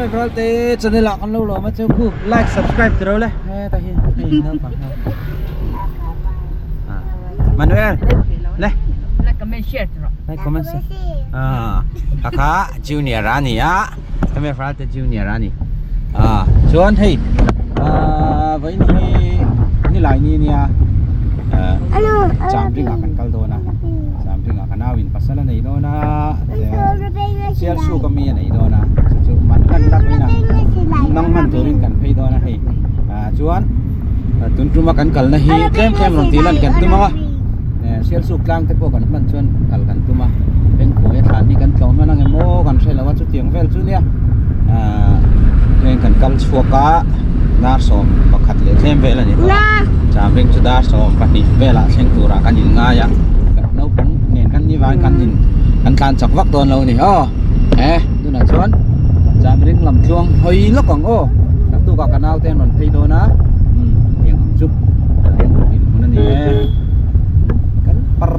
MF Ralte channel ah kan lo lawm a chu khu like subscribe ti ro le heta hi hei naupang ho Manuel le Like comment share ti rawh. Like comment share. Ah kha junior a ni a MF Ralte junior a ni. Ah chuan hei ah vawiin hi nilai ni ania ah Chamring ah kan kal dawn a Chamring ah ka nau in pasal a nei dawn a Sialsuk ami a nei dawn a chu chu man hlan tak in a nang hman turin kan phei dawn a hei ah chuan tun tuma kan kalna hi tlem tlem rawn tih lan kan tum ang a Sialsuk tlang te pawh kan hman chuan kal kan tum a Bengkhuai a thlan hi kan tlawh hman ang em aw kan hre lo a chutiang vel chu nia ah heng kan kal chhuak a dar 11 leh tlem vel a ni tawh a Chamring chu dar 12 velah thleng turah kan in ngai a naupang nen kan ni vangin kan in kan tlan chak vak dawn lo a ni aw he tunah chuan Chamring lam tluang hawi lawk ang aw naktukah ka naute an rawn phei dawn a umm heng ang chu kan inhmun a ni e kan par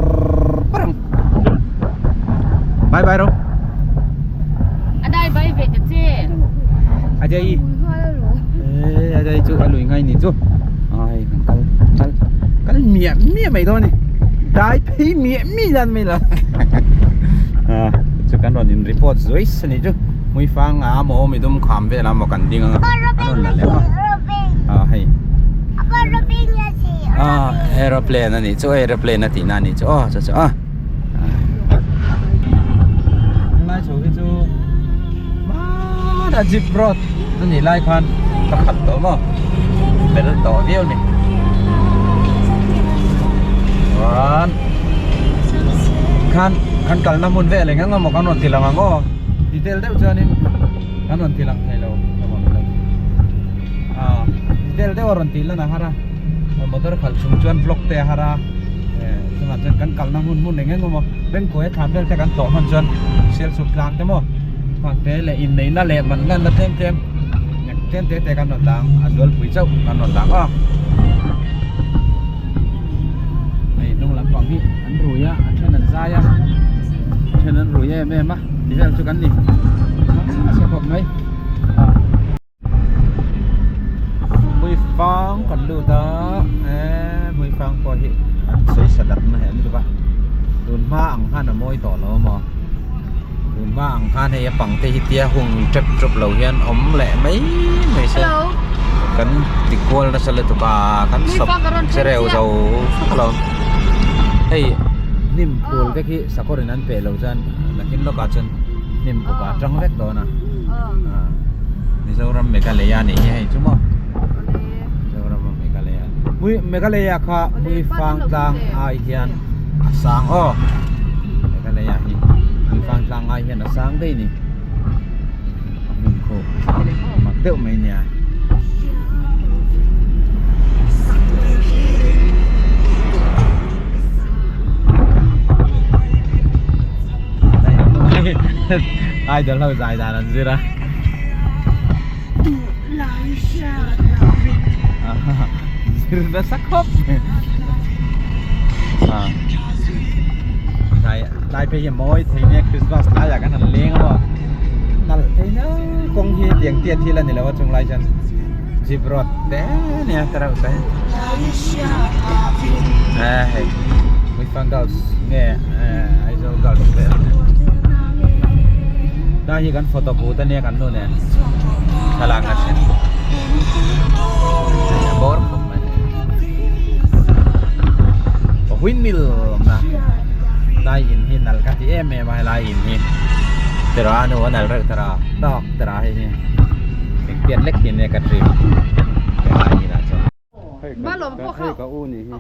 par ang. Bye bye ro. Adai bai ve ta che. Adai. Eh adai chu alui ngai ni chu. Ai kan kal kal kal mia mia mai dawn ni. Dai phei mia mi lan mai la. À chu kan rawn in report zui sa ni chu. Mui fang a maw mi dum kham vel a maw kan ding anga. An rawn la leh a. À hei. À aeroplane ani chu aeroplane a tih na ani chu aw chu chu a. Lai chho hi chu hmana jeep road a nih lai khan ka khat tawh maw bel tawh viau a ni chuan khan kan kalna hmun vel eng eng emaw kan rawn ti lang ang aw detail deuh chuanin kan rawn ti lang thei lo ah detail deuh a rawn tih lan a har a motor khalh chung chuan vlog te a har a. Chungah chuan kan kalna hmun hmun eng eng emaw Bengkawi a thlan vel te kan tlawh hman chuan Sialsuk tlang te maw hman te leh inneihna leh man lanna tlem tlem tlem te te kan rawn dang a zualpui chauh kan rawn dang a hei hnung lampang hi an rui a a then an zai a a then an rui em em a ti vel chu kan ni a chhe khawp mai. Hmuifang kan lut a eee hmuifang pawh hi an sawi sa dak na hi an tuk a tun hma ang khan a mawi tawh lo a maw tun hma ang khan hei a pang te hi tia hung tep tep lo hian awm leh mai mai se kan ti kual nasa lutuk a kan sawp chereu zo vak lo hei hnim phul te khi sakawr in an peh loh chuan nakin lawkah chuan hnim buk ah tang vek dawn a. Mizoram Meghalaya nih hi hei chu maw Mizoram a Meghalaya mui Meghalaya kha mui fang tlang ai hian a sang aw Meghalaya hi mui fang tlang ai hian a sang daih ni a hmun khu mak deuh mai nia. Idol ho zai dan an zir a zir nasa khawp mai lai phei hi a mawi thei nia Christmas laiah kan han leng a maw nalh thei na kawng hi tiang tiat thil a ni lo a chung lai chuan jeep road te nia ta reuh te hei Muifang girls nge Aizawl girls te ta hi kan photo booth ania kan nu nen thlalak a then a bawr khawp mai windmill awmna lai in hi nalh ka ti em em a helai in hi tira a nu a nalh reuh tira tawk tira hei hi engtiat lek hi ania ka dream helai inah chuan. Hei ka u nih hi.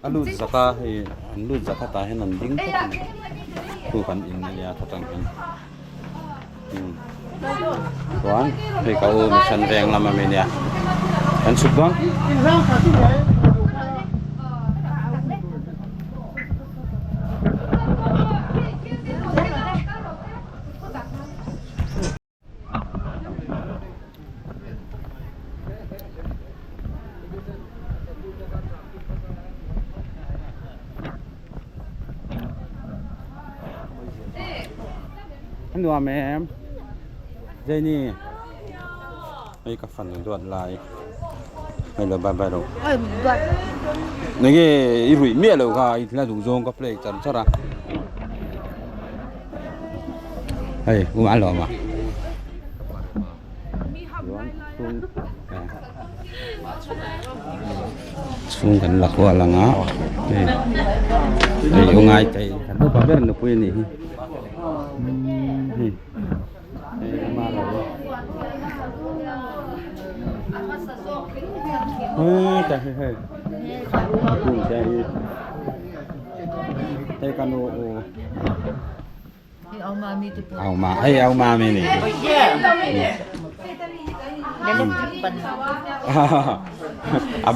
A lut zak a hei an lut zak a tah hian an ding tawp a ni khu kan in ania tha tang hian chuan hei ka u mission veng lam ami nia kan chhuk dawn. Nuam em? Jenny. Hei ka fanu duat lai. Hei lo bye bye ro. Nenge i ruih miah lo kha i thla duh zawng ka play char char a. Hei u a lawm a. Chhung kan la kual ang a. Hei hei u ngai te kan upa ber nupui a nih hi. Hei. A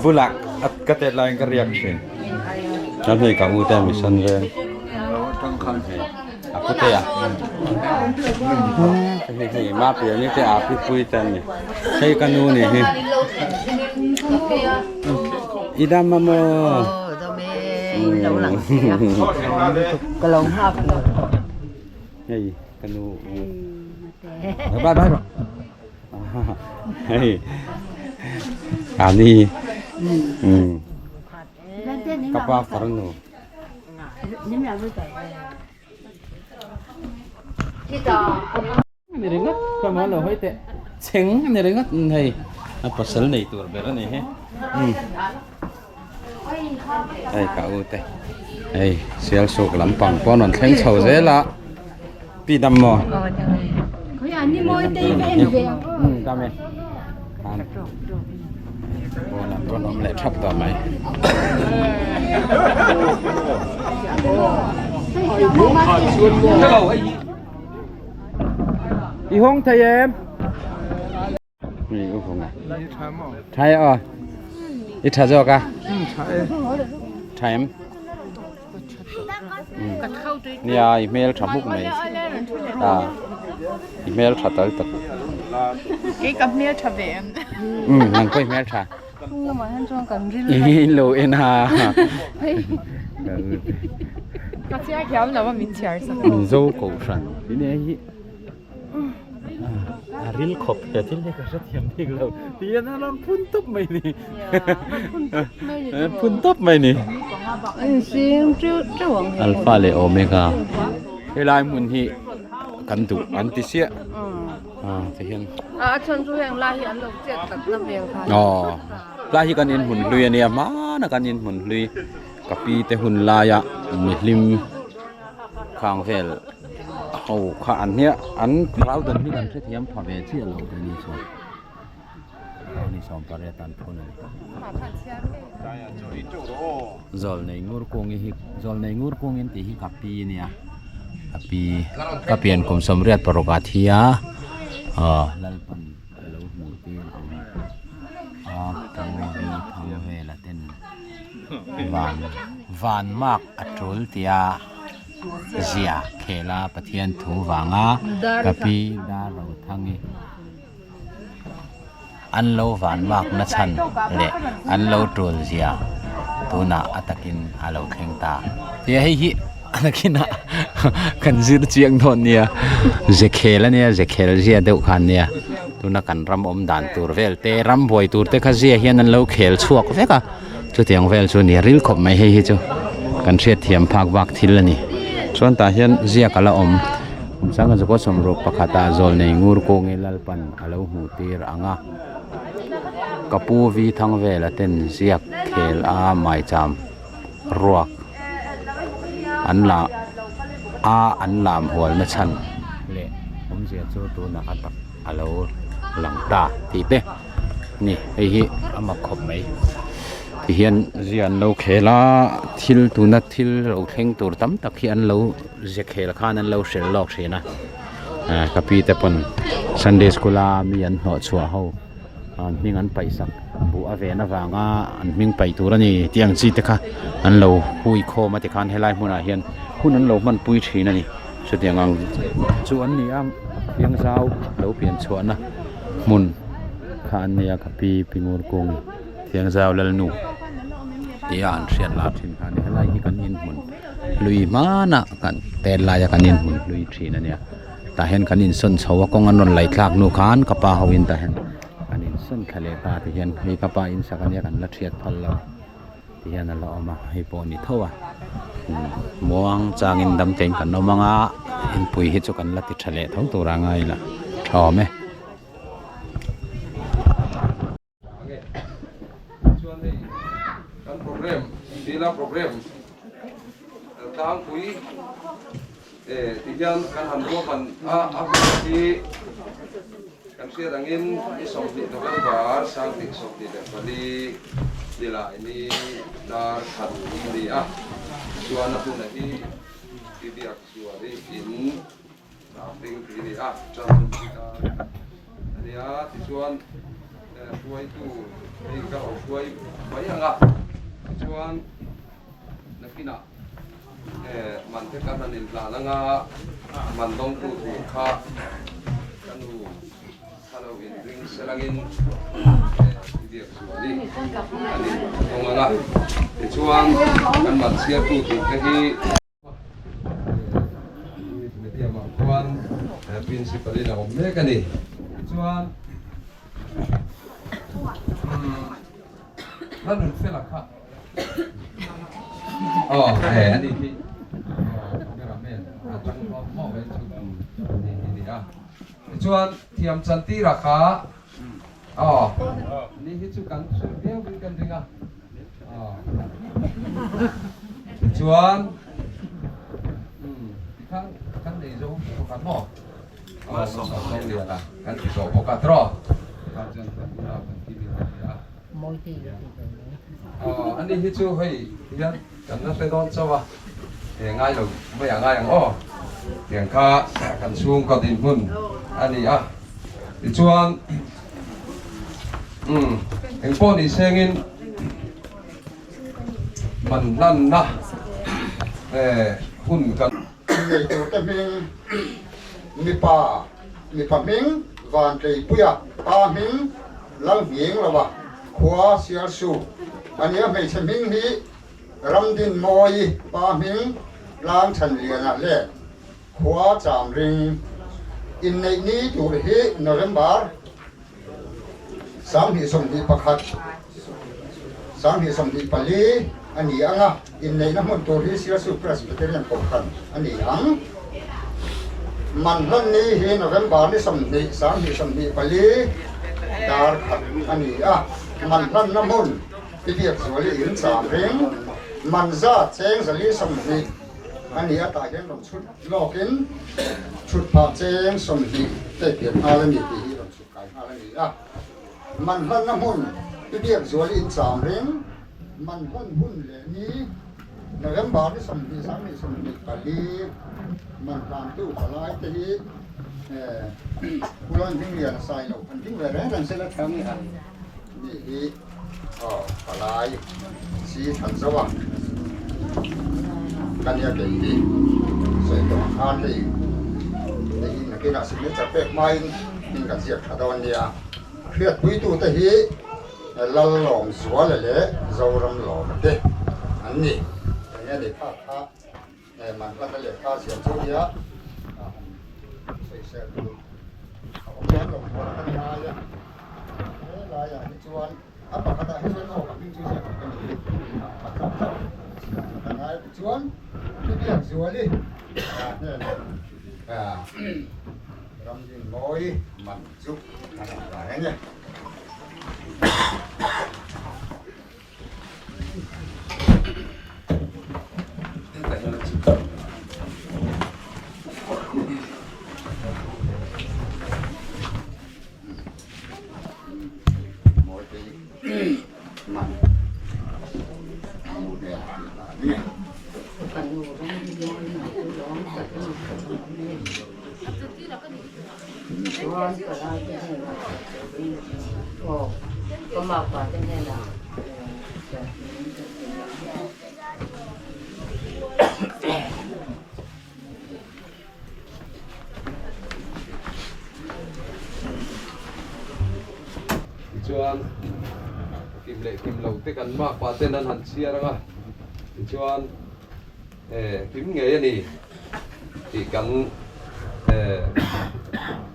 bulah ka tet laiin ka riak thin chuan hei ka u te mission veng A pu te a hei hei ma pian hi te a pi pui te an ni hei ka nu ni hi i dam a maw hei ka nu bye bye rawh hei ani ka pa farnu. Ani ringawt kha maw lo hawi teh chheng ani ringawt hei a pasal nei tur ber ani hi hei ka u te hei sial suk lampang pawh an rawn thleng chho zel a pi dam maw dam e. Pawnah pawn awm leh thap tawh mai. I hawng thei em? Mi u hawng a. Tha e aw. I tha zawk a? Tha em? Nia i hmel tha hmuk mai. I hmel tha tal tak. Kei ka hmel tha ve em? Um nang pawh i hmel tha. Chung lamah hian chuan kan ril I lo en a. Ka chhiar thiam lo a min chhiar sak. Mizo kohhran tih nia hi a ril khawp he thil hi ka hrethiam bik lo tih hian a rawn phun tawp mai ni. Phun tawp mai ni. Alpha leh Omega helai hmun hi kan duh an ti chiah ti hian a chhan chu heng lai hi an lo chet tak na vel kha aw lai hi kan in hmun hlui ania hmana kan in hmun hlui ka pi te hun laia mihlim khang vel ho kha an hia an thlarau dan hi kan hrethiam pha ve chiah lo te ni chuan. Ni 18 an phun a ni. Zawlnei ngur kungi hi zawlnei ngur kungin tih hi ka pi a nia ka pi ka pian kum 86 ah thi a aw Lalpan ka lo hmuh tir ang a pu vi thang vela ten van van mak a tul tia zia khela Pathian thu vanga ka pi Darrothangi. An lo van mak na chhan leh an lo tul zia tunah a takin a lo thleng ta. Tia hei hi a nakinah kan zir chiang dawn nia, ze khel a nia, ze khel zia deuh kha an nia. Tuna kan ram awm dan tur vel te, ram buai tur te kha zia hian an lo khel chhuak vek a, chutiang vel chu nia ril khawp mai hei hi chu kan hriatthiam phak bak thil a ni. Chuan tah hian ziak a la awm. Kumsanga zakua sawmruk pakhatah zawl nei ngur kawnge Lalpan a lo hmuh tir ang a, ka pu vi thang vela ten ziak khel a maicham ruak an la a an lam hualna chhan leh awmzia chu tunah a tak a lo lang ta tih te ni hei hi a mak khawp mai. Ti hian zia an lo khel a thil tuna thil lo thleng tur tam tak hi an lo ze khel khan an lo hrel lawk thin a ah ka pi te pawn sunday school a mi an hnawh chhuah ho an hming an paih sak buh a ven avanga an hming paih tur a ni tih ang chi te kha an lo hui khawm a tikhan helai hmunah hian hun an lo hman pui thin a ni chutiang ang chu an ni a fiangzau lo pian chhuahna hmun kha an ni a ka pi pi ngur kung. Thiangzau Lalnu tia an hriat lah thin kha a ni. Helai hi kan inhmun hlui hmanah kan tet laia kan inhmun hlui thin a nia tah hian kan insawn chho a kawng an rawn laih thlak hnu khan ka pa ho in tah hian an insawn thla leh ta ti hian hei ka pa in sak a nia kan la thiat phal lo ti hian a la awm a hei pawh a ni tho a muang changin dam tein kan awm ang a inpui hi chu kan la ti tha leh tho tur a ngai la tha awm e. Chuan hei kan program dila program tlangpui eh ti hian kan han ruahman a a hun hi kan hriat angin ni 20 November 2024 nilaini dar khat a ni a chuan a huna hi i biak zuari in Ring tih a ni a, tan dar a ni a, tichuan hruaitu hei ka lo hruai mai ang a, tichuan nakinah man te kan han inhlan ang a, man dawngtu tur kha ka nu kha lo inring selangin i biak zual i an indawng ang a, tichuan kan man chhiartu tur te hi. English medium ah khuan principal in a awm mek a ni. Tichuan Lalun Fela kha aw he a ni hi cameraman a tang hlawm hlawm mai chu a ni hi ni a. Tichuan thiam chantira kha aw ni hi chu kan hrilh viau in kan ring a. Tichuan tikhan kan nei zo pakhat maw? Aw Sawmlian a kan ti tawh bawk a tiraw? Tikhan chuan kan unau kan kim in kan hria a. Aw ani hi chu hei tihian kan la hre dawn chauh a, he ngai lo mai a ngai ang aw. Tiang kha kan chhungkaw dinhmun a ni a. Tichuan Umm engpawh ni sengin man hlanna hun kan. Innei turte hming mipa mipa hming Vantleipuia pa hming Lalhnging lova khua Sialsu a nia hmeichhe hming hi Ramdinmawi pa hming Tlangchhanliana leh Khua Chamring inneih ni tur hi November 2021, 2024 a ni ang a, inneihna hmun tur hi Sialsu Presbyterian Kohhran a ni ang. Man hlan ni hi November ni 20, 2024 dar khat a ni a, man hlanna hmun i Biakzuali in Chamring, man zat cheng 420 a ni a, tah hian rawn chhut lawkin chhut phah cheng 20 te pian nghal a ni tih hi rawn chhut kai nghal a ni a. Man hlanna hmun i biak zual in cham reng, man hlan hun leh ni November ni 20 2024 man hlantu palai te hi Pu Lal Hmingliana Sailo an ding ve reng reng sela tha nge a ni hi aw palai si than zo a ka nia kei hi sawi tawh ang khan hei hei hi nakinah signature pek hmain hming kan ziak tha dawn nia hriatpuitute hi Lallawm Zuala leh Zoram Lawma te an ni eng nge ni kha kha man hlan a lehkha ziah chu nia sawisel tur a awm dawn lo tur a kan ngai a he laiah hi chuan a pakhatah hi chuan aw ka hming chu ziak ka ni a chauh chauh ka ngai tichuan Biak Zuali hnenah Ramdinmawi man chu a rawn dah reng e. Tichuan kim leh kim lo te kan makpa ten an han chhiar ang a, tichuan. kim ngei a ni tih kan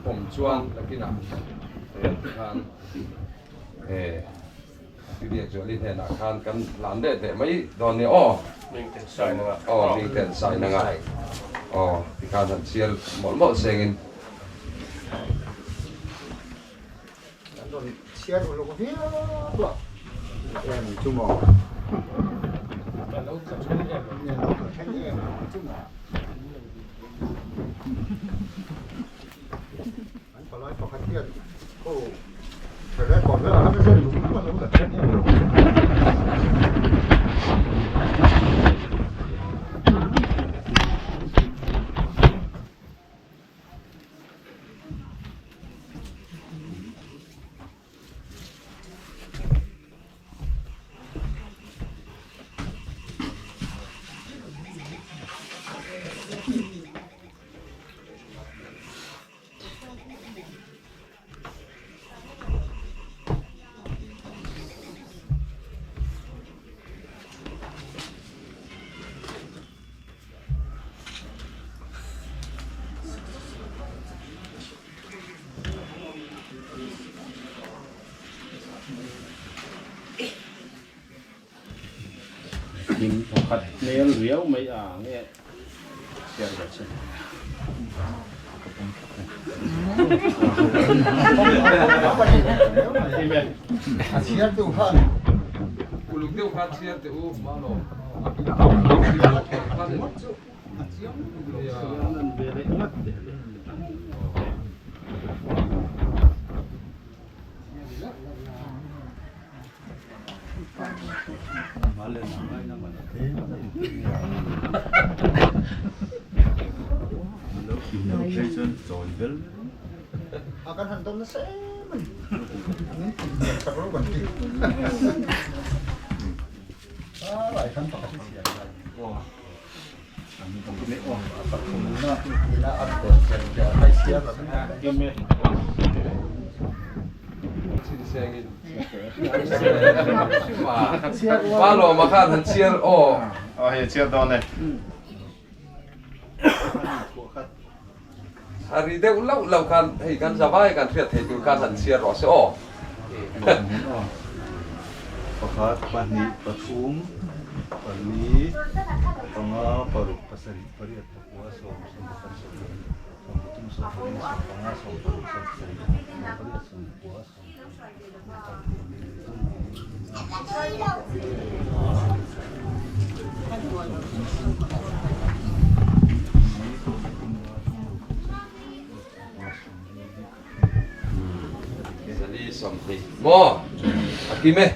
pawm chuan nakinah khan Biak Zuali hnenah khan kan hlan leh leh mai dawn nia aw. Aw Mingten Sainanga aw tikhan han chhiar mawlh mawlh sengin. An rawn chhiar uluk viau a em chu maw? A lo tla then em a lo tla then em chu maw? An palai pakhat hian ho tha record vel a zen lung a lo tla then em lo. Hlim pakhat hmel riau mai a nge chhiar ve che. A chhiar tu khan Uluk deuh khan chhiar teh u Malo. A kan han dawn nasa em a ni. Min tih hmel chak lo kan ti. A lai khan pakhat hi chhiar ila. Ila a tawp chen piah mai chhiar lo in. Pa lawma khan han chhiar aw. Aw hei chhiar dawn e. A ri deuh lauh lauh khan hei kan zavai kan hriat thei tur khan han chhiar rawh se aw. Pakhat, pahnih, pathum, pali, panga, paruk, pasarih, pariat, pakua, sawm, sawmpakhat, sawmpahnih, sawmpathum, sawmpali, sawmpanga, sawmparuk, sawmpasarih, sawmpariat, sawmpakua, Zali sawmhnih maw a kim e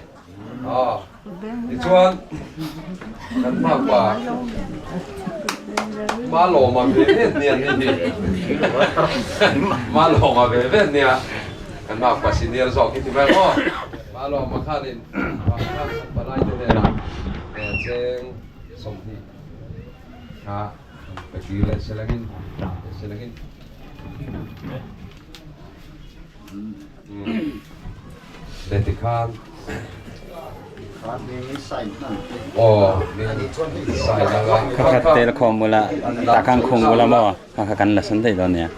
aw tichuan kan hmapa Malawma ve ve nia ni hi Malawma ve ve nia kan hmapa senior zawk hi ti mai maw Malawma khanin khan palai te hnenah cheng sawmhnih kha Ka kir leh selangin leh selangin le tikhan aw sign anga Kha kha tel khawm ula takang khung ula maw kha kha kan la san daih dawn nia.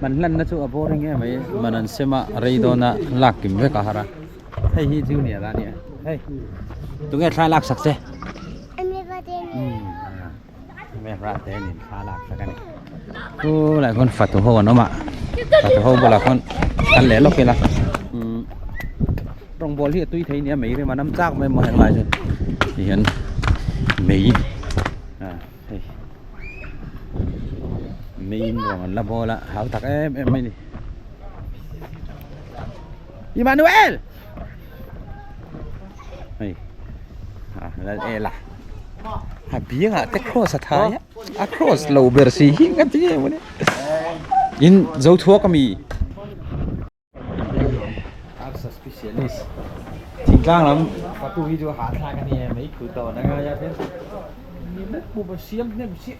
Man hlan na chu a boring em mai man an sem a rei dawn a lak kim vek a har a hei hi junior a nia hei tunge thla lak sak che umm te nen thla lak sak a ni chu lai khawn fatu ho an awm a fatu ho bulah khawn kal leh lawk ila umm rawngbawl hi a tui thei nia mei rem a nam chak mai maw helai chu tihian mei ah hei meiin rawng an la bawl a hau tak em em mai a ni Emmanuel hei ah lal ela a biangah te cross a thai a a cross lo ber si hi ka ti em a ni in zo thuak ami. Arsa specialist thingtlang lam fatu hi chu hahthlak a ni e mai thu tawn a ngai a hian ni mek pawh a siam hnem chiah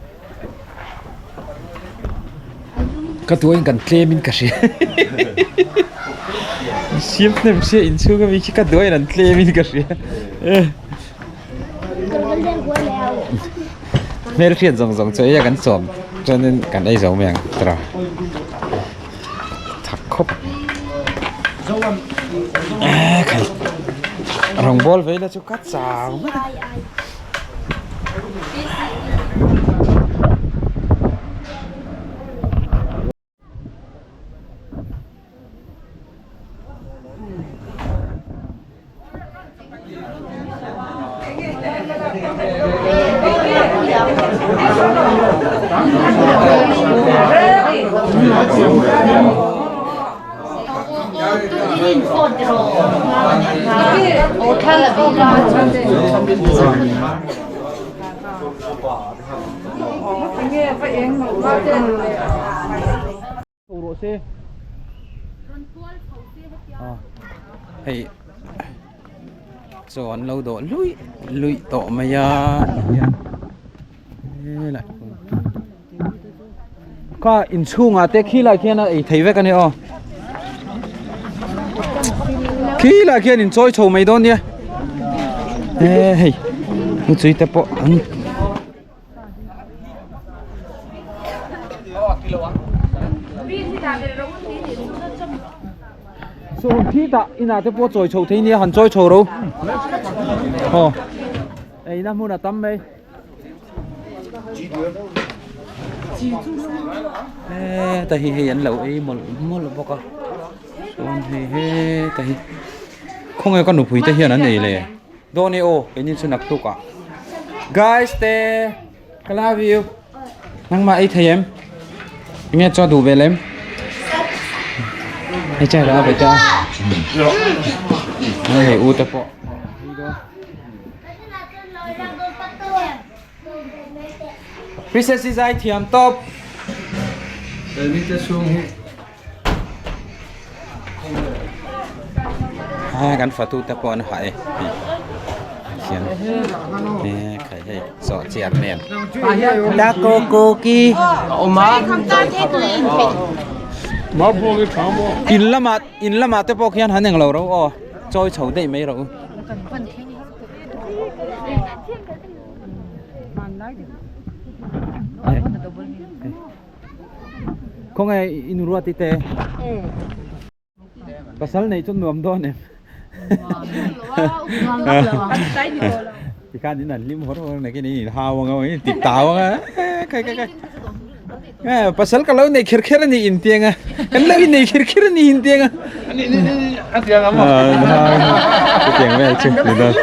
ka tuain kan tlem in ka hria siam hnem chiah inchhung ami khi ka duain an tlem in ka hria hmelhriat zawng zawng chu eia kan sawm chuanin kan ei zo mai ang tiraw. Thak khawp eh khai rawng bawl vei la chu ka chau ngawt a. Rawh se hei chaw an lo dawh luih luih tawh mai a tihian helai kha inchhungah te khilai khian a ei thei vek a ni aw khilai khian in chawi chho mai dawn nia e hei nutui te pawh an. Saw khitah inah te pawh chawi chho thei nia han chawi chho ro aw eina hmun a tam mai heta hi hei an lo ei mawlh mawlh bawk a chuan hei heta hi khawnge ka nupui te hian an ei le. Dawn e aw keini chu naktuk ah guys te ka love you nangmah ei thei em enge chaw duh ve lem hei chai la ve ta hei hei u te pawh Princess i zai thiam tawp. Ni te chhung hi A kan fatu te pawh an hah e hian e khai hei sawh chiar nen ta ko ki in lamah in lamah te pawh khian han englo ro aw chawi chho daih mai rawh u. Khawnge in ruat i te? Pasal nei chu nuam dawn em? Tikhan in an hlim hawr hawr nakin in in hau anga in ti tau anga kai kai kai. Eh pasal ka lo nei kher kher ani in tiang a. Kan lo in nei kher kher ani in tiang a. Ani ni ni a tiang a mo. Tiang vel chu ni dawn.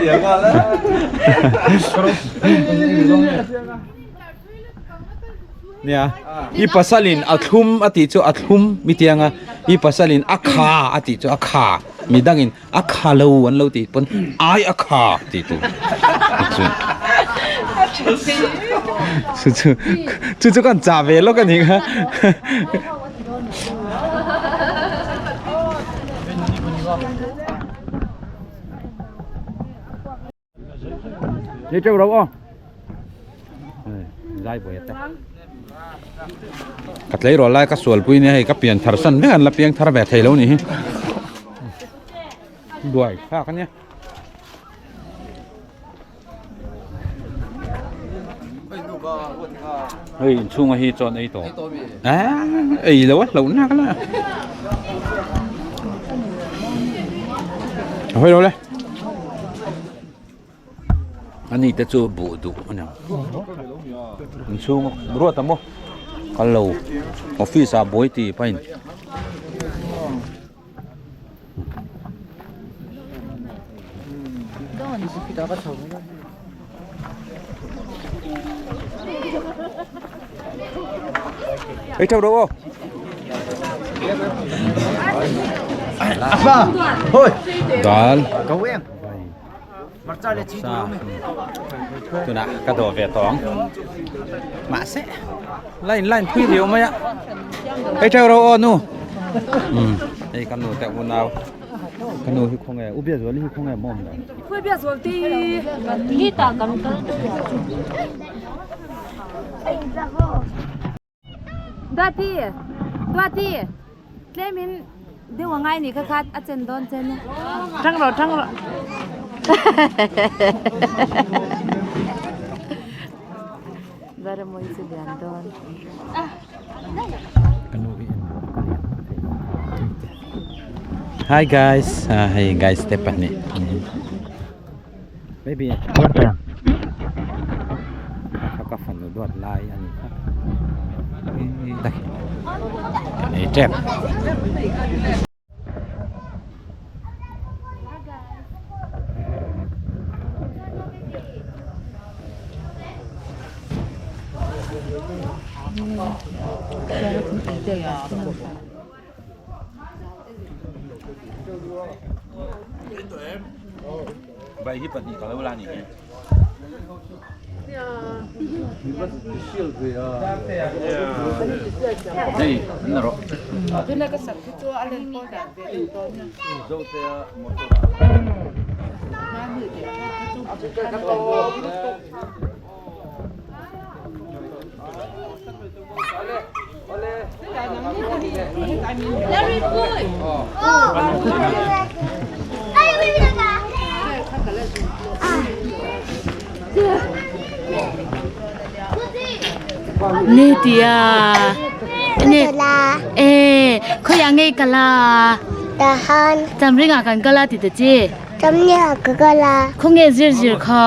Nia, i pasalin a thlum a tih chu a thlum mi tianga i pasalin a kha a tih chu a kha mi dangin a kha lo an lo tih pawn ai a kha tih tur chu chu chu chu chu kan chah ve lawk a ni kha Ni treo ro aw. Zai buai te. Ka tlei ro lai ka sual pui ni hei ka pian thar san vek an la piang thar ve thei lo ni hi. Duai kha ka nia. Hei inchhunga hi chuan ei tawh ei lo a hlauh nak la hawi lo le ani te chu buh duh a ni inchhung ruat ang maw kal lo office ah buai tih pahin. Ei theuh rawh aw. Dal. Tunah ka dawh ve tawh ang. Mahse line line phui riau mai a. Ei theuh rawh aw nu. Hei ka nu te unau. Ka nu hi khawnge u Biazuali hi khawnge maw awm lo. Khawi Biazual te hi. Hi tah kan kal. Duati Duati tlemin deuh a ngai ni kha kha a chen dawn che nia. Tang rawh tang rawh. Daramawi chu lian dawn. Hi guys, hei guys te pahnih. Baby kha ka fanu duat lai a ni kha kan ei tep. Bai hi pahnih ka lo la ni hi. Hei, an rawh. Ni tia ni e khawiah ngei kal a chamring ah kan kal a ti ta che khawnge zir zir kha.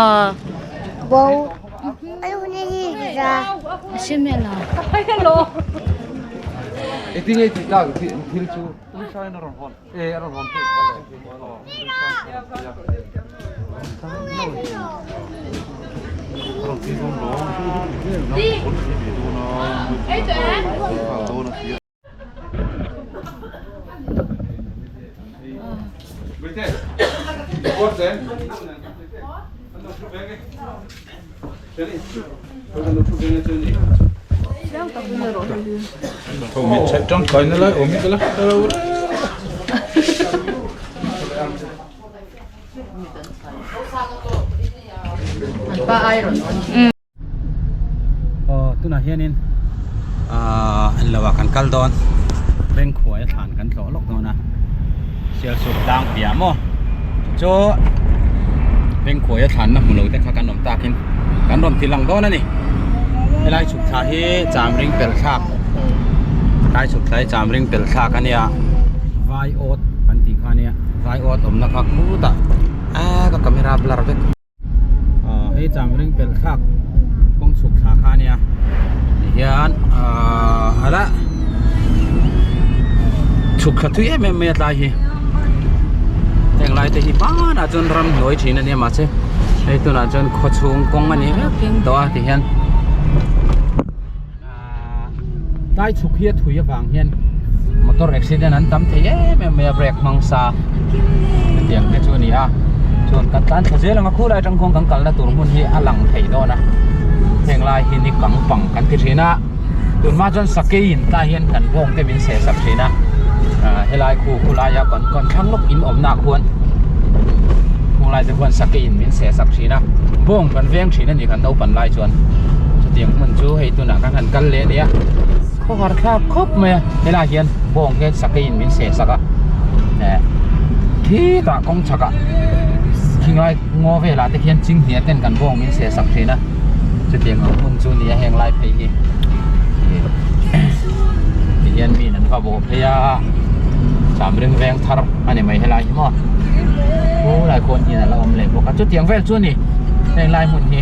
Aw tunah hianin ahh an lo ah kan kal dawn bank huai a thlan kan tlawh lawk dawn a sialsuk tlang piah maw chu bank huai a thlan na hmu lo te kha kan awm takin kan rawn ti lang dawn a ni helai chhuk thla hi cham ring pel thlak helai chhuk thla hi cham ring pel thlak a nia vai awt kan tih kha a nia vai awt awmna kha khutah aaa ka camera blur vek. Aw hei changring pelh thlak kawng chhuk thla kha ania tihian ahh ala chhuk thla thui em em mai a tlai hi heng lai te hi hmanah chuan ramhnuai thin ania mahse hei tunah chuan khaw chhung kawng a ni vek tawh a tihian ahh tlai chhuk hi a thui avang hian motor accident an tam thei em em mai a brake hmang sa hetiang te chu a ni a chuan kan tlan thla zel ang a khulai atang khuan kan kalna tur hmun hi a lang thei dawn a heng lai hi ni kang pang kan ti thin a tunhma chuan sakei in tlai hian kan bawng te min seh sak thin a ah helai khu khulai a kan kan thlang lawk in awmna ah khuan khulai te khuan sakei in min seh sak thin a bawng kan veng thin a ni kan naupan lai chuan chutiang hmun chu hei tunah kan han kal leh a nia khawhar thlak khawp mai a helaiah hian bawng hian sakei in min seh sak a eh khitah kawng chhak ah thinglai ngaw velah te khian chinghnia ten kan bawng min seh sak thin a chutiang ang hmun chu a ni a heng lai phei hi. phei a Chamring veng thar a ni mai helai hi maw khu lai khawn hian a la awm leh bawk a chutiang vel chu a ni heng lai hmun hi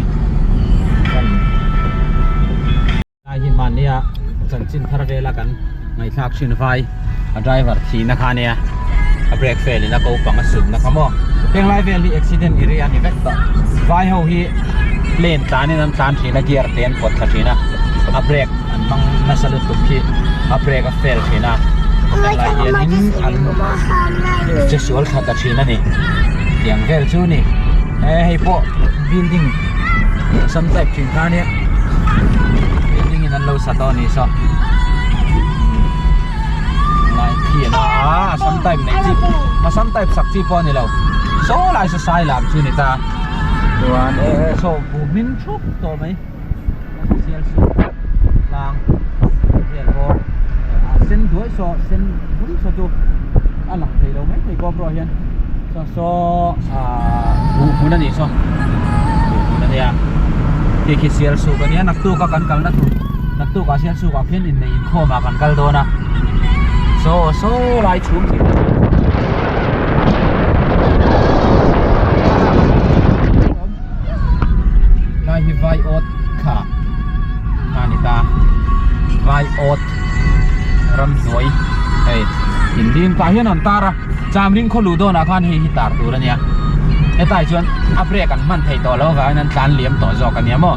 Lai hi hmannia chanchin thar vela kan ngaihthlak thin vai a driver thihna kha ania a brake fail in a ko pang a sutna kha maw heng lai vel hi accident area a ni vek tawh vai ho hi plane tlan in an tlan thin a gear te an pawt thla thin a a brake an hmang nasa lutuk hi a brake a fail thin a heng lai hianin an che sual thla ta thin a ni tiang vel chu a ni he hei pawh building sam type thin kha ania building in an lo sa tawh a ni saw lai khi an a a sam type nei chi a sam type sak chi pawh a ni lo saw lai saw sai lam chu a ni ta chuan e saw bu hmin thup tawh mai sial suh tlang vel bawk a sen duai saw sen bul saw chu a lang thei lo mai thei bawk erawh hian chuan saw ahh buh hmun a nih saw buh hmun a nia khi khi sial suk a nia naktuk a kan kalna tur naktuk ah sial suk ah khian inneih inkhawm ah kan kal dawn a saw saw lai chhum thei ta Lai hi vai awt kha a ni ta vai awt ramhnuai hei in ding tah hian an tar a chamring khaw luh dawnah khan hei hi tar tur a nia hetlai chuan a brake an hman theih tawh loh avangin an tlan liam tawh zawk a nia maw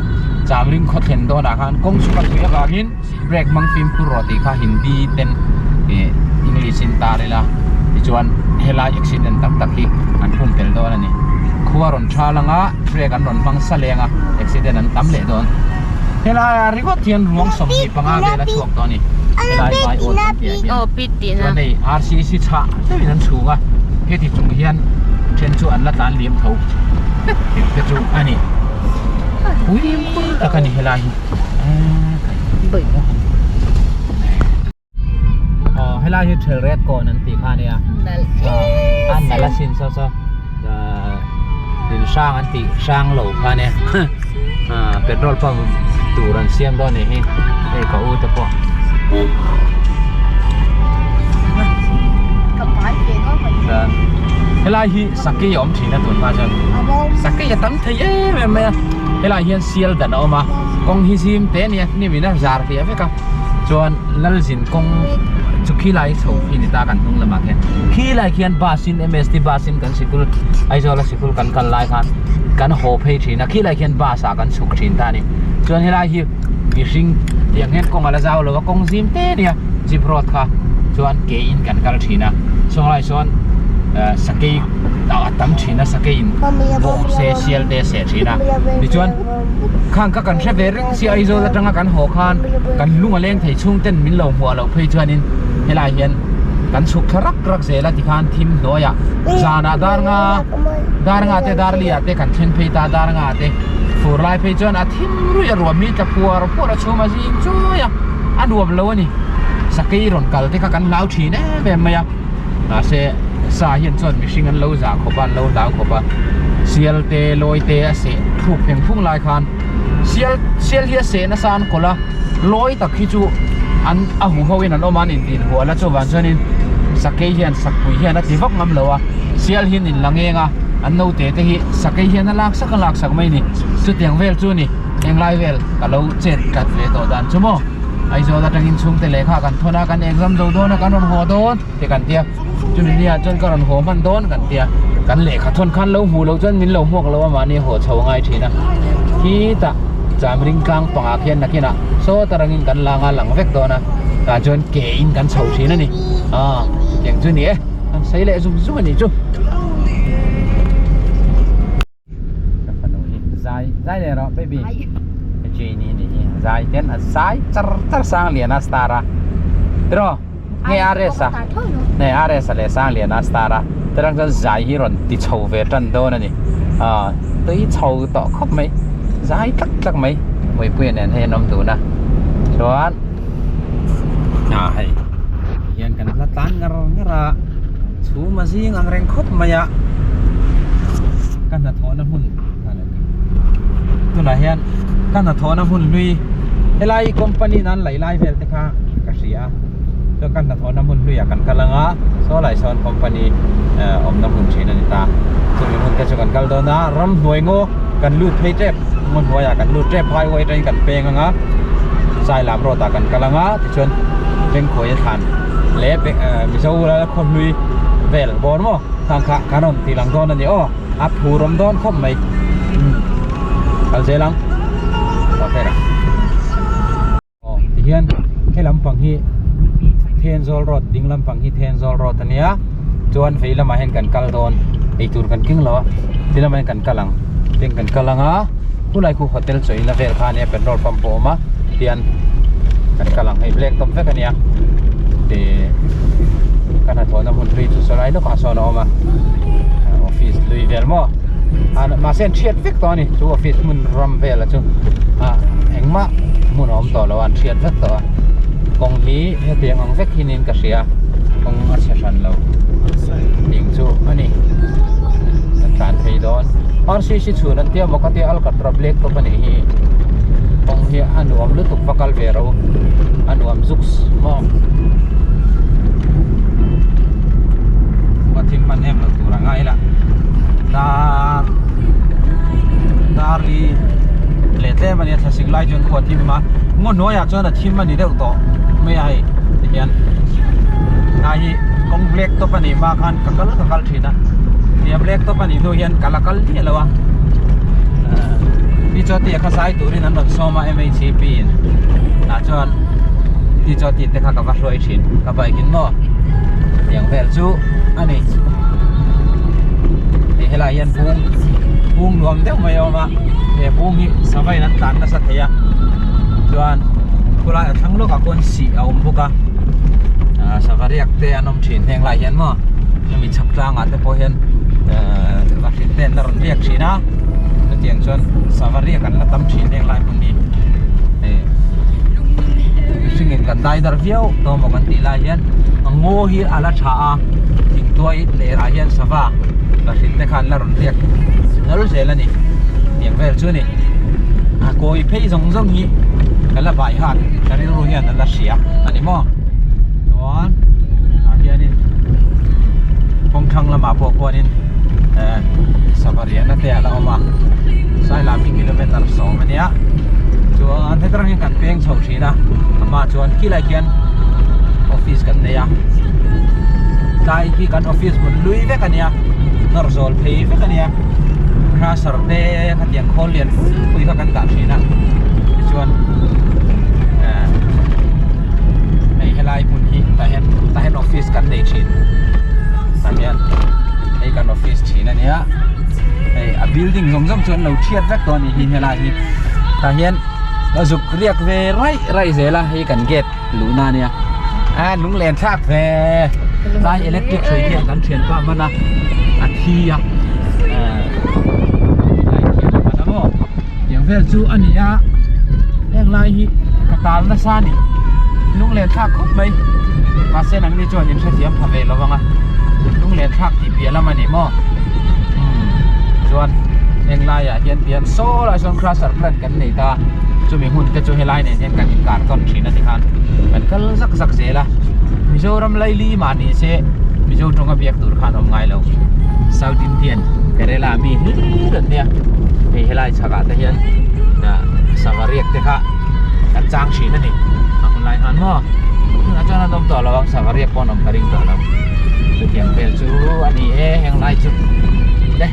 chamring khaw thlen dawnah khan kawng chhuk a thui avangin brake hmang fimkhur rawh tih kha hindi ten ih english in tar ila tichuan helai accident tam tak hi an pum tel dawn a ni khua rawn tha lang a brake an rawn hmang sa leng a accident an tam leh dawn helai ah ringawt hian ruang 25 vel a chhuak tawh a ni helai vai awt kan tih ah hian chuan hei rcc chhah deuhin an chhung a heti chung hian then chu an la tlan liam tho te chu a ni pui tak a ni helai hi. Aw helai hi thel red kawn an tih kha ania a nalh asin saw saw in hrang an tih hrang lo kha ania petrol pump tur an siam dawn anih hi hei ka u te pawh helai hi sakei a awm thin a tun hma chuan sakei a tam thei em em mai a helai hian sial dan a awm a kawng hi zim te ania hnim in a zar hliah vek a chuan lalzin kawng chu khilai chho khi ni ta kan hnung lamah khian khilai khian bus in M_S_T bus in kan sikul Aizawl a sikul kan kal lai khan kan haw phei thin a khilai khian bus ah kan chhuk thin ta a ni chuan helai hi mihring tiang hian kawng a la zau lo a kawng zim te ania jeep road kha chuan ke in kan kal thin a chuanglai sawn sakei a tam thin a sakei in bawng se sial te a seh thin a tichuan khang kha kan hre ve reng sia Aizawl atanga kan haw khan kan lung a leng thei chhung ten min lo hmuah loh phei chuanin helai hian kan chhuk thla rak rak zel a tikhan thim hnuaiah zanah dar nga dar nga te dar li ah te kan thleng phei ta dar nga te fur lai phei chuan a thim ruih a ruam hi tla phuar phuar a chhum a zing chuai a a nuam lo a ni sakei rawn kal te kha kan hlau thin em em mai a mahse sa hian chuan mihring an lo zah khawp a an lo hlau khawp a sial te lawi te a seh thluk pheng phung lai khan sial sial hi a seh nasa an kawlh a lawi tak hi chu an a hu ho in an awm a an intin hual a chuvang chuanin sakei hian sakpui hian a ti vak ngam lo a sial hian in la ngeng a an naute te hi sakei hian a lak sak a lak sak mai a ni chutiang vel chu a ni englai vel ka lo chet tlat ve tawh dan chu maw. Aizawl atangin chhungte lehkha kan thawn a kan exam zo dawn a kan rawn haw dawn te kan tia chumi ni ah chuan ka rawn haw hman dawn kan tia kan lehkha thawn khan lo hmuh loh chuan min lo hmuak lo a mahni haw chho a ngai thin a khitah chamring tlang pangah khian nakinah saw tarangin kan lang a lang vek dawn a tah chuan ke in kan chho thin a ni ah chutiang chu ni e an sawi leh zung zung a nih chu. Ka fanu hi zai zai leh rawh baby Jane hi nih hi zai ten a zai char char sang lian a star a tiraw nge RS a nge RS a leh sang lian a star a tirang chuan zai hi rawn ti chho ve tan dawn a ni a tui chho tawh khawp mai zai tlak tlak mai Mawipuia nen hei an awm dun a chuan ah hei hian kan la tlan ngar ngar a. Chhum a zing ang reng khawp mai a ka hnathawhna hmun tunah hian ka hnathawhna hmun hlui helai company nan laih lai vel te kha ka hria a. Chuan ka hnathawhna hmun hluiah kan kal anga saw lai sawn company awmna hmun thin a ni ta. Chumi hmun te chu kan kal dawn a, ramhnuai ngaw kan lut phei tep, ngaw hnuaiah kan lut tep highway atangin kan peng anga Sailam road ah kan kal anga tichuan Bengkhuaia thlan leh Mizo lal khawhlui vel bawr maw khang kha kan rawn tih lang dawn a ni aw. A phur awm dawn khawp mai kal zel ang aw tihian he lampang hi Thenzawl road ding lampang hi Thenzawl road a nia chuan vei lamah hian kan kal dawn eitur kan keng lo a ti lamah hian kan kal ang tihian kan kal ang a khulai khu hotel chaw inna vel kha a nia petrol pump pawh a awm a tihian kan kal ang hei black top vek a nia tih ka hnathawhna hmun hlui chu sawlai lawkah sawn a awm a office hlui vel maw mahse an thiat vek tawh a ni chu office hmun ram vel a chu ah engmah hmun a awm tawh lo a an thiat vek tawh a kawng hi hetiang ang vek hi niin ka hria kawng a chhe hran lo ding chu a ni kan tlan phei dawn R C C chhun an tia maw ka tia alkatra black top a nih hi kawng hi a nuam lutuk va kal ve ro a nuam zuks maw thim hman em lo tur a ngai la dar dar hi leh tlem a nia thlasik lai chuan khua thim a ngaw hnuaiah chuan a thim a ni deuh tawh mai a hei tihian a hi kawng black top a nih hma khan ka kal ka kal thin a tia black top a nih hnu hian ka la kal miah lo a ni chuan tia kha zai turin an rawn sawm a M_H_P in tah chuan ti chuan tih te kha ka va hruai thin ka bike in maw tiang vel chu a ni hei helai hian bung bung nuam deuh mai a awm a he bung hi sava in an tlan nasa thei a chuan khulai a thlang lawkah khuan sih a awm bawk a ah sava riak te an awm thin heng lai hian maw hemi chhak tlangah te pawh hian ehh vahrit te an la rawn riak thin a chutiang chuan sava riak an la tam thin heng lai hmun hi hei mihring in kan dai dar viau tawh maw kan tih lai hian a ngaw hi a la tha a thingtuai lerah hian sava vahrit te kha an la rawn riak nal zel a ni tiang vel chu a ni a kawi phei zawng zawng hi ka la vai hat ka rilru hian a la hria a ni maw chuan tah hianin kawng thlang lamah pawh khuanin eh sava riahna te a la awm a sailam hi kilometer sawm a nia chuan heta tang hian kan peng chho thin a amah chuan khilai khian office kan nei a tlai hi kan office hmun lui vek a nia nawr zawl phei vek a nia crusher te khatiang khawl lian pui pui kha kan dah thin a tichuan eh hei helai hmun hi tah hian tah hian office kan nei thin tah hian hei kan office thin a nia hei a building zawng zawng chu an lo thiat vek tawh a nih hi helai hi tah hian a zuk riak ve raih raih zel a hei kan gate luhna a nia a lunglen thlak ve tlai electric hrui hian kan thianpa hman a a thi a eh lai khian a hman a maw tiang vel chu a ni a heng lai hi ka tal nasa a ni lunglen thlak khawp mai mahse nangni chuan in hrethiam pha ve lo vang a lunglen thlak tih piah lam a ni maw umm chuan heng laiah hian tihian saw lai sawn crusher plant kan nei ta chumi hun te chu helai nen hian kan inkar tawn thin a tikhan kan kal zak zak zel a Mizoram laili mah ni se Mizo tawnga biak tur khan awm ngai lo South Indian Kerala mi hlir an nia hei helai chhakah te hian ah sava riak te kha kan chang thin a ni a hun lai khan maw tunah chuan an awm tawh lo ang sava riak pawh an awm ka ring tawh lo chutiang vel chu a ni e heng lai chu le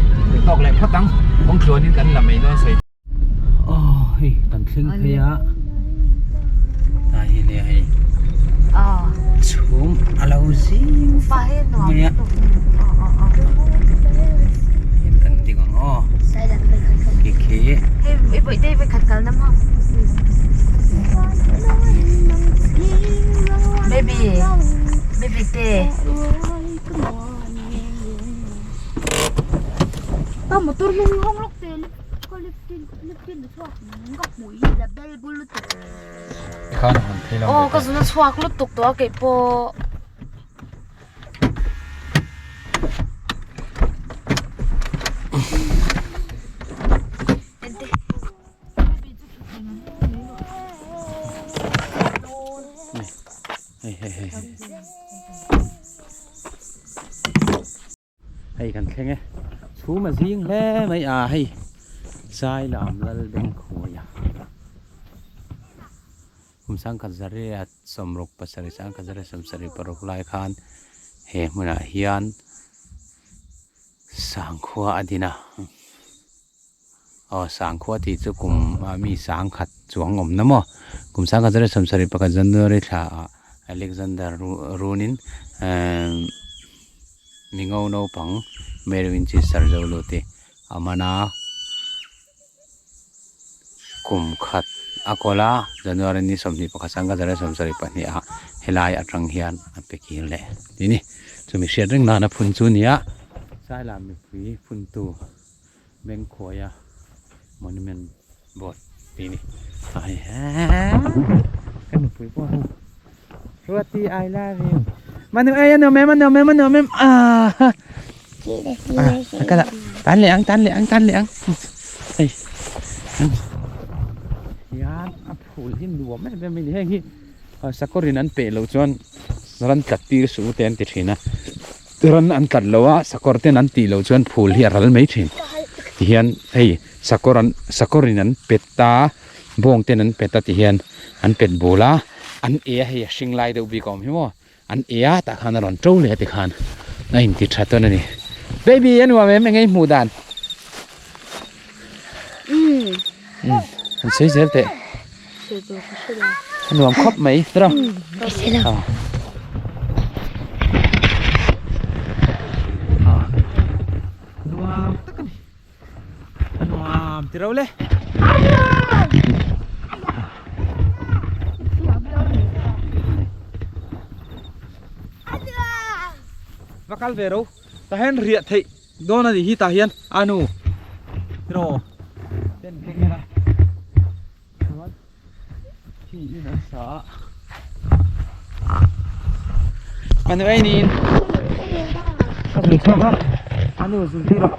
tawk leh phawt ang kawng tluanin kan la mai dawn sawi. Aw hei kan thleng phei a tah hi nia hei chhum a lo zing mai a kan ding ang aw khi khi Baby baby te pa motor hnung hawng lawk te Aw ka zun a chhuak lutuk tawh a keipawh. Hei hei hei hei. Hei kan thleng e. Chhum a zing hle mai a hei Sailam lal Bengkhuaia. Kum sangkhat zariat sawmruk pasarih sangkhat zariat sawmsarih paruk lai khan he hmunah hian sangkhua a din a. Aw sangkhua tih chu kum ah mi sangkhat chuang awmna maw? Kum sangkhat zariat sawmsarih pakhat January thla ah Alexander Runin emm mingo naupang Mary Winchester zo lut hi a man a, kum khat a kawl a, January ni 21 sangkhat zariat 72 ah helai atang hian a pe kir leh tih ni. Chumi hriat reng nana phun chu nia Sailam mipui phuntu. Bengkhuaia monument board tih a ni a hei ka nupui pawh a Ruati I love you manu ei a nuam em a nuam em a nuam em ah a kal a tan leh ang tan leh ang tan leh ang hei hian a phul hi nuam em em a ni heng hi sakawrin an peh loh chuan ran tlat tir suh u te an ti thin a. Ran an tlat lo a, sakawr ten an tih loh chuan phul hi a ral mai thin. Tihian hei sakawr an sakawr in an pet a, bawng ten an pet a tihian an pet bul a, an e a hei a hring lai deuh bik a awm hi maw, an e a tah khan a rawn to leh a tikhan a inti tha tawn a ni. Baby a nuam em eng nge i hmuh dan? Umm han sawi zel teh. A nuam khawp mai tiraw. Nuam tak a ni. A nuam tiraw le. Va kal ve ro. Tah hian riah theih dawn a nih hi tah hian a nu tiraw ten keng ila chuan khi in an sa a a nu ei niin ka zui chhuak a a nu zui tir a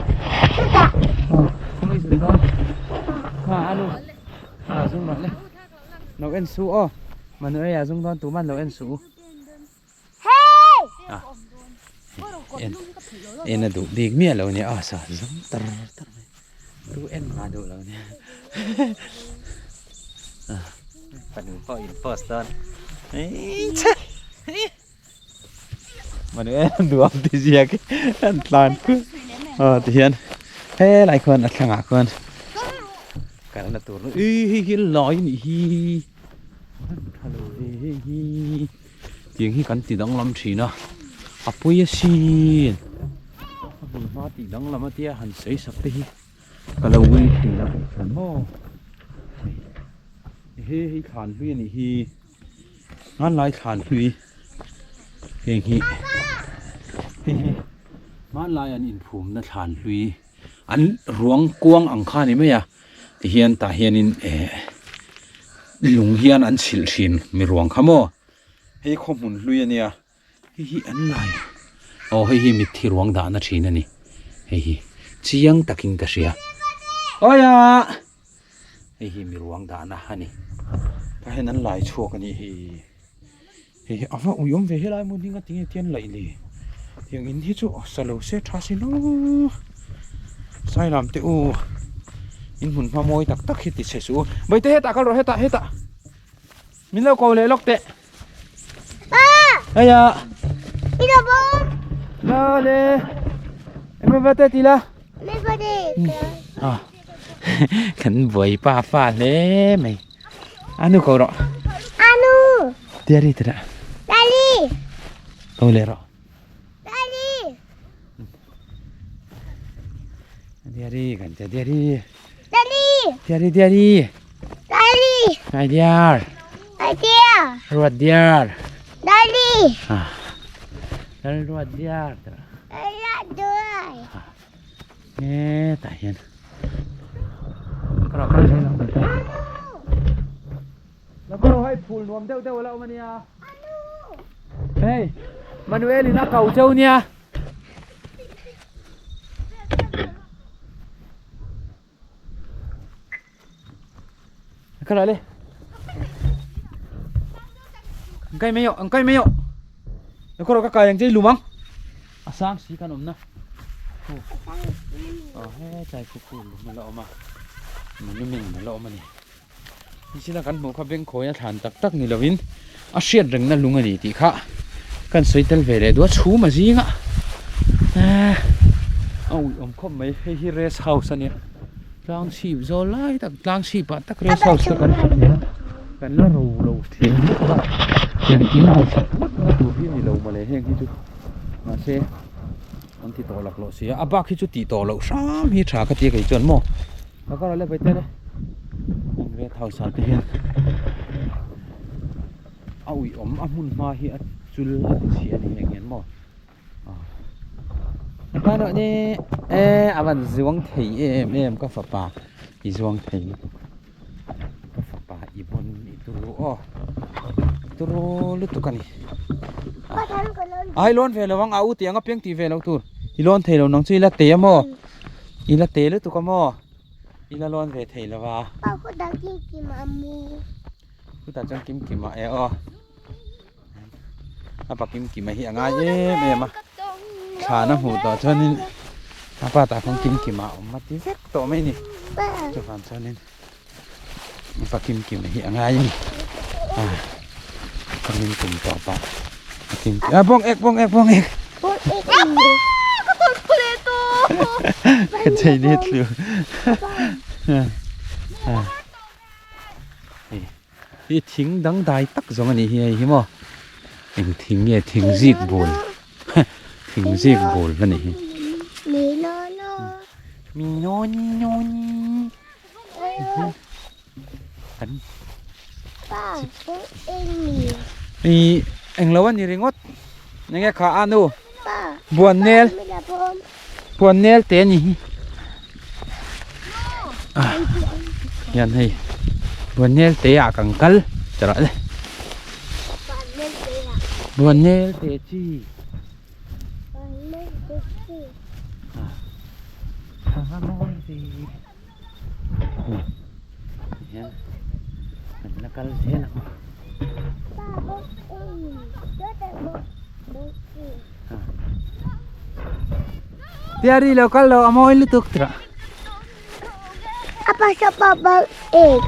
kawng i zui dawn kha a nu a zung rawh le lo en suh aw manu ei ah zung dawn tuman lo en suh u. En en a duh bik miah lo nia a sa zam tar tar mai tu en mah duh lo nia fanu pawh in post dawn eichhe manu en duam ti ziak an tlan khu aw ti hian helai khuan a thlangah khuan kalna tur ih hei hi lai a nih hi. Tha lo ve hei hi tiang hi kan ti danglam thin a a pawi asin a hmun hma tih danglam a tia han sawi sak te hi ka lo ngai thin a kohhran maw he hei thlan hlui a nih hi hmanlai thlan hlui heng hi hei hi hmanlai an inphumna thlan hlui an ruang kuang ang kha a ni mai a. Tihian tah hianin eh lung hian an chhilh thin mi ruang kha maw hei khaw hmun hlui a nia hei hi an lai aw hei hi mitthi ruang dahna thin a ni hei hi chiang takin ka hria awia hei hi mi ruang dahna a ni tah hian an lai chhuak a nih hi hei hi a va ui awm ve helai hmun hi ngatinge tian laih le tiang in hi chu sa lo se tha si lo sailam te u in hmun hma mawi tak tak hi ti chhe suh u baite hetah kal rawh hetah hetah min lo ko leh lawk teh heia la le eng va te ti la kan buai pa fa hle mai. Anu ko rawh. Anu. Daddy te dah. Daddy. Ko leh rawh. Daddy. Daddy kan tia daddy. Daddy. Daddy daddy. Daddy. My dear. My dear. Ruat dear. Daddy. Ah. Ruat dear. Ruat dear. Hetah hian ka kal zel ang ta Lakawr hei phul nuam deuh deuh a la awm a nia hei Manuel in a kau cheu nia Ka la le. Ang kai mai aw, ang kai mai aw. Kawr ka kai ang che i lum ang. A sang si kan awmna. Aw hetlai khu khu lum a la awm a. Monument a la awm a ni. Nichina kan hmuh kha bengkhawi a thlan tak tak ni lovin a hriat rengna lung a ni tih kha kan sawi tel ve leh duh a chhum a zing a ehh a uih awm khawp mai hei hi rest house a nia tlang chhip zawl lai tak tlang chhip ah tak rest house te kan hmu a kan la ro lo thei bawk a tiang in hausak vak na tur hi a ni lo mawle heng hi chu mahse an ti tawh laklawh si a a bak hi chu tih tawh loh hram hi tha ka ti a kei chuan maw. Ka kawr le vaite le an red house ah te hian a uih awm a hmun hma hi a chul a ti chhia a ni heng hian maw a tan erawh ni e a van zuang thei em em ka fapa i zuang thei lutuk ka fapa i bawn i turu aw turu lutuk a ni a i lawn ve lo ang a u tih ang apiang tih ve loh tur i lawn thei lo nang chu i la te a maw. I la te lutuk a maw? I la lawn ve thei lo va. Pa khutah kim kim a mu. Khutah chuan kim kim a e aw. A pa kim kim a hi a ngai em em a. Thlan a hmuh tawh chuanin a pa tah khan kim kim a awm a ti vek tawh mai ni. Chuvang chuanin a pa kim kim a hi a ngai a ni. A min tum tawh pah a kim kim a bawng ek bawng ek bawng ek. Bawng ek a ni. Ka tawn phu leh tawh. Ka chei ni tlu. Hi thing dangdai tak zawng a nih hi hei hi maw. Eng thing nge thing zik bul thing zik bul a nih hi. Mi no no. Mi no no. Ih englo a ni ringawt enge kha a nu buan nel buan nel te a ni hi hian hei buan nel te ah kan kal ti rawh le buan nel te chi. Hian kan la kal zel ang Tiari lo kal lo a mawi lutuk tira Apa siapa bang ek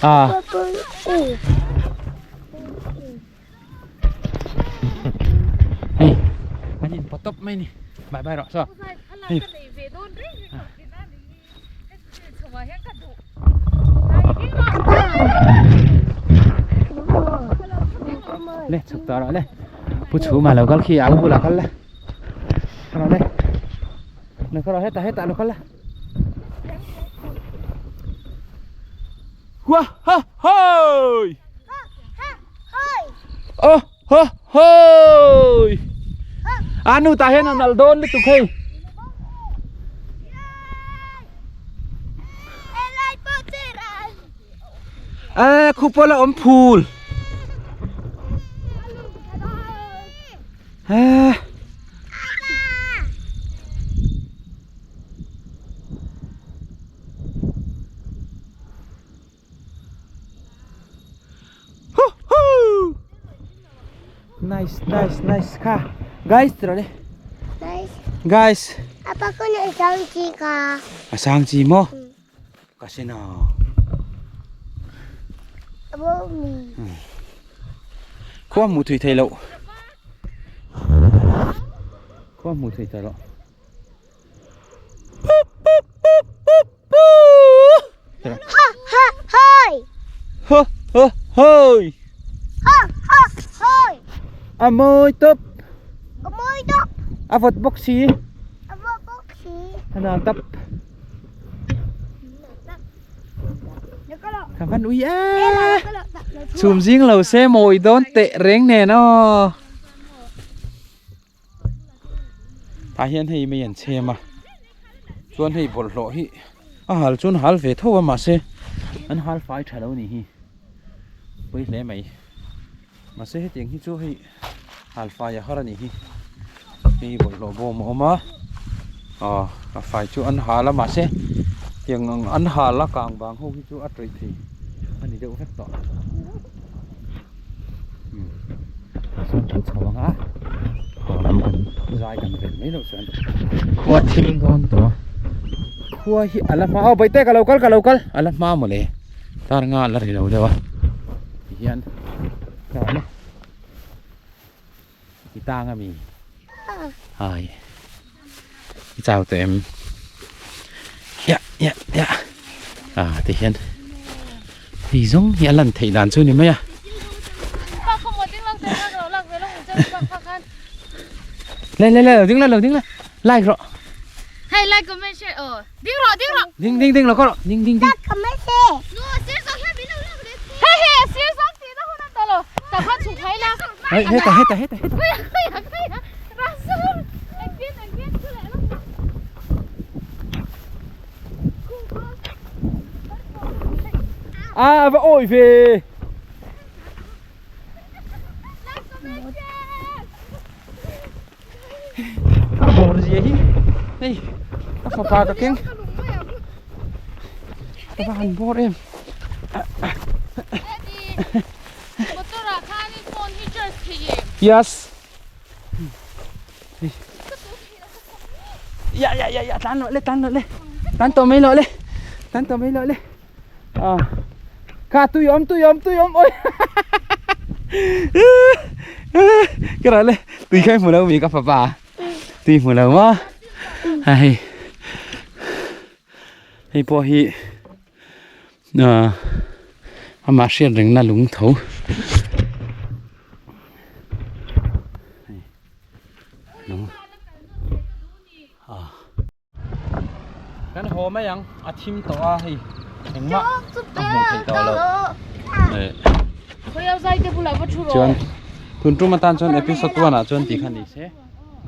Ah Hei kan in pawt tawp mai ni bye bye rawh saw hei le chhuk tawh rawh le pu chhuma lo kal khi au bulah kal la rawh le lo kal rawh hetah hetah lo kal la Wa ha hoi! Oh ho hoi! Anu tah hian a nalh dawn lutuk hei. A khu pawh la awm phul. Eh. Nice, nice, nice kha. Guys, tiro le. Guys. Guys. Apa ko na isang chi ka? Asang chi mo? Kasi na. Abo mi. Khua mu thui thei lo. Khua mu thui thei lo. Ha ha hoi. Ha ha hoi. Ha ha hoi. A mawi tawp. A mawi tawp. A vawt bawk si. A vawt bawk si. A nal tawp. Ka van ui a. Chhum zing lo se mawi dawn teh reng nen aw. Tah hian hei mei an chhem a chuan hei bawlhhlawh hi a hal chuan hal ve tho a mahse an hal fai tha lo a nih hi pawi hle mai mahse hetiang hi chu hei hal fai a har a nih hi hei bawlhhlawh bawm a awm a aw a fai chu an hal a mahse tiang ang an hal a kang vang ho hi chu a tawih thei a ni deuh vek tawh. chuan kan chho ang a haw lam kan zai kan vel mai loh chuan khua thim dawn tawh a khua hi a la hma aw bawihte ka lo kal ka lo kal a la hma mawle tar nga a la ri lo deuh a tihian ka awm a i tang ami hai i chau tawh em ya ya ya ah tihian hei zawng hi a lan theih dan chu ni mai a le le le lo ding la lo ding la like rawh Hey like comment share oh ding rawh ding rawh ding ding ding lo kawh rawh ding ding ding Like comment share. Hey hey sir zawk tih na hun a ta lo tak khan chhuk thai la Hey heta heta heta heta A va awi ve. A bawr zia hi hei a fapa ka keng ka va han bawr em. Yes. Ya ya ya ya tlan loh le tlan loh le tlan tawh mai loh le tlan tawh mai loh le. À. Kha tui awm tui awm tui awm ôi. Cái đó lên. Tui khai hmu lo mi ka fapa. Tui hmu lo ma. Hei. Hei pawh hi à amah hriat rengna lung tho. Lung. À. Kan haw mai ang a thim tawh a hei engmah a hmuh theih tawh loh chuan tun tum atan chuan episode 1 ah chuan tih kha ni se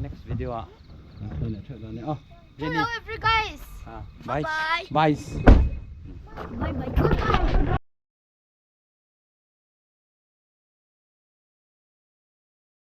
next video ah Hello every guys bye bye bye bye.